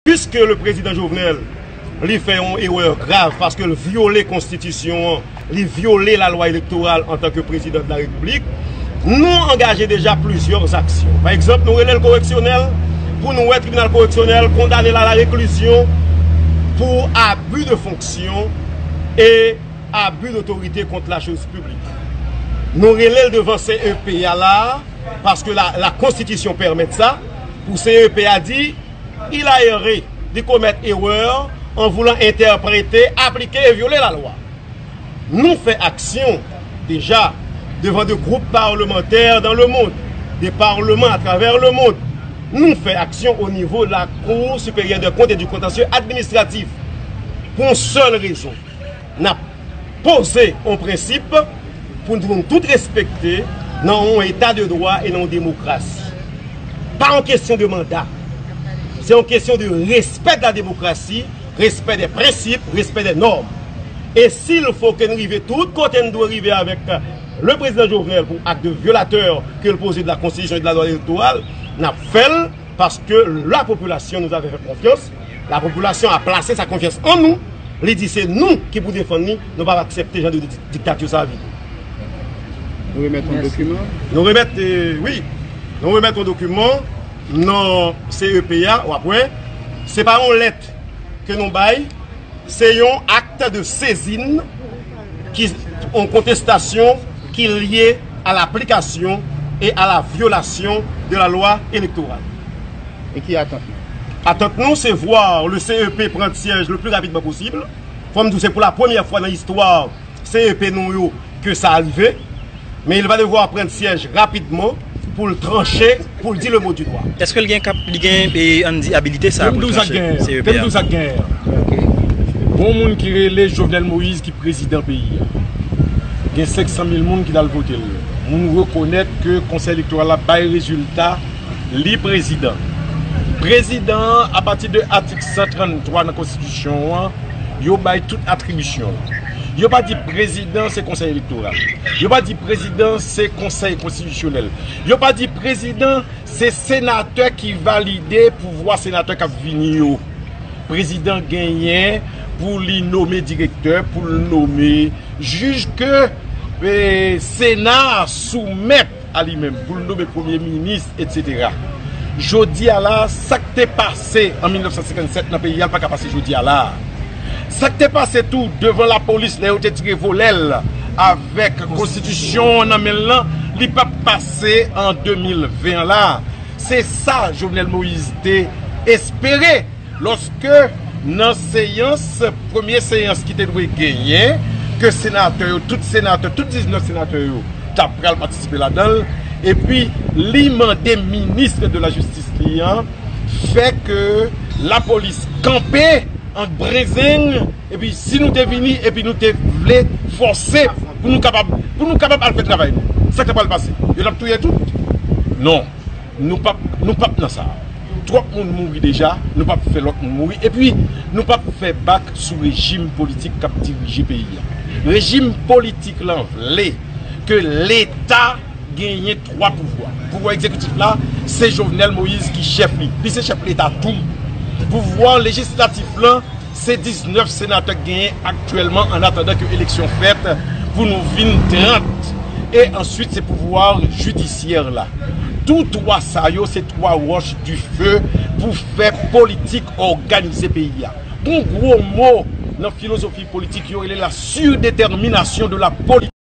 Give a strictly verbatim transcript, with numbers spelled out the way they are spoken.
Piske le prezidan Jovenel, li fè yon erè grav paske l vyole konstitisyon an, li vyole lalwa elektoral antanke prezidan de la repiblik, nou angaje deja plizyè aksyon. Pa egzanp, nou rele l koreksyonèl pou nou wè tribinal koreksyonèl kondane l a la reklizyon pou abus de fonction et abus d'autorité contre la chose publique. Nou rele l devan C E P a la, paske la, la konstitisyon pèmèt sa, pou C E P a di, il a erré, li komèt erè en voulant interpréter, appliquer et violer la loi. Nou fè aksyon deja devan de group parlemantè dans le monde, de parleman atravè le mond. Nou fè aksyon o nivo la Cour supérieure des comptes et du contentieux administratif. Pou yon sèl rezon, n ap poze yon prensip pou nou tout respekte nan yon eta de dwa e nan yon demokrasi. Pa yon kesyon de manda. Se yon kesyon de respè de la demokrasi, respè de prensip, respè de nòm. E si l fo ke n rive tout kote n dwe rive avèk le prezidan Jovenel pou ak de vyolatè ke l poze de la konstitisyon e de la lwa elektoral, n ap fè l. Paske la popilasyon nous avait fait confiance, la popilasyon a plase sa konfyans an nou, li di se nou ki pou defann li, nou p ap aksepte jan de di- diktati sa vini. Nou remèt yon dokiman. Nou remèt, eh, wi, nou remèt yon dokiman nan C E P a, w ap wè, se pa yon lèt ke nou bay, se yon acte de saisine ki yon kontestasyon ki lye à l'application et à la violation de la loi électorale. E ki atant nou? Atant nou, se voir le C E P prendre siège le plus rapidement possible. Fò m di w, se pou la premyè fwa nan istwa C E P nou yo ke sa rive. Men il va devoir prendre siège rapidement pou l tranche, pou l di le mot du roi. Èske l gen kap, li gen, e, ann di, abilite sa pou l tranche C E P a? Gon moun ki rele Jovenel Moïse ki prezidan peyi a. Gen senk san mil moun ki t al vote l. Moun rekonèt ke konsèy elektoral la bay rezilta li prezidan. Prezidan an, apati de atik san trann twa nan konstitisyon an, yo bay tout atribisyon l. Yo pa di prezidan se konsèy elektoral. Yo pa di prezidan se konsèy konstitisyonèl. Yo pa di prezidan se senatè ki valide pouvwa senatè k ap vini yo. Prezidan genyen pou li nome direktè, pou l nome jij ke, eh, Sena a soumèt a li menm, pou l nome premye minis, etsetera. Jodi a la, sa k te pase an mil nèf san senkann sèt nan peyi a, l pa ka pase jodi a la. Sa k te pase tou devan lapolis lè yo te tire volè l avèk konstitisyon an nan men l lan, li p ap pase an de mil ven an la. Se sa Jovenel Moïse te espere lòske nan seyans, premye seyans ki te dwe genyen, ke senatè yo, tout senatè, tout diznèf senatè yo, t ap pral patisipe ladan l, epi li mande minis de la jistis li an fè ke lapolis kanpe an brezeng, epi si nou te vini, epi nou te vle fòse pou nou kapab, pou nou kapab al fè travay nou. Sa k ta pral pase? Yo t ap touye tout? Non. Nou p ap, nou p ap nan sa. Twòp moun mouri deja, nou p ap fè lòt moun mouri. Epi, nou p ap fè bak sou rejim politik k ap dirije peyi a. Rejim politik lan vle ke Leta genyen twa pouvwa. Pouvwa egzekitif la, se Jovenel Moïse ki chèf li. Li se chèf Leta tou. Pouvwa lejislatif lan, se diznèf senatè k genyen aktyèlman an atandan ke eleksyon fèt pou nou vin trant. E answit, se pouvwa jidisyè la. Tou twa sa yo, se twa wòch dife pou fè politik òganize peyi a. Gon gwo mo nan filozofi politik, yo rele la surdétermination de la politique.